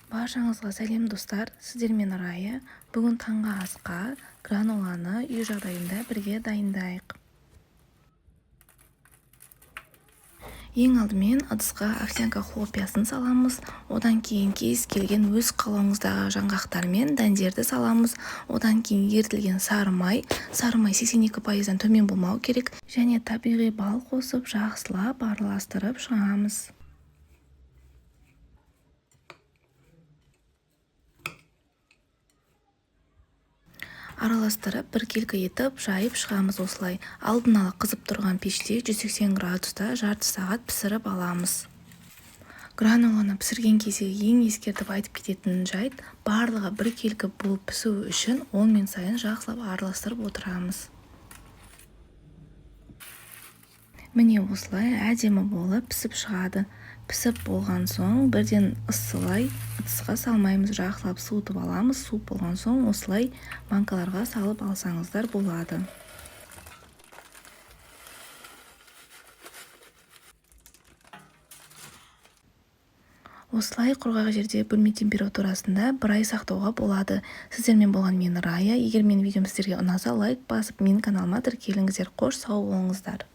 Баршаңызға сәлем, достар! Сіздермен Рая. Бүгін таңғы асқа граноланы үй жағдайында бірге дайындайық. Ең алдымен ыдысқа овсянка хлопьясын саламыз. Одан кейін кез келген өз қалауыңыздағы жаңғақтар мен дәндерді саламыз. Одан кейін ерітілген сары май, сары май 82%-дан төмен болмау керек, және табиғи бал қосып, жақсылап араластырып шығамыз. Араластырып, біркелкі етіп жайып шығамыз осылай. Алдын ала қызып тұрған пеште 180 градуста жарты сағат пісіріп аламыз. Граноланы пісірген кезде ең ескертіп айтып кететін жайт: барлығы біркелкі болып пісу үшін 10 минут сайын жақсылап араластырып отырамыз. Міне, осылай әдемі болып пісіп шығады. Пісіп болған соң, бірден ысылай ыдысқа салмаймыз, жақсылап суытып аламыз. Суып болған соң, осылай банкаларға салып алсаңыздар болады. Осылай құрғақ жерде, бөлме температурасында бір ай сақтауға болады. Сіздермен болған мен, Рая. Егер менің видеом сіздерге ұнаса, лайк басып, менің каналыма тіркеліңіздер. Қош, сау болыңыздар!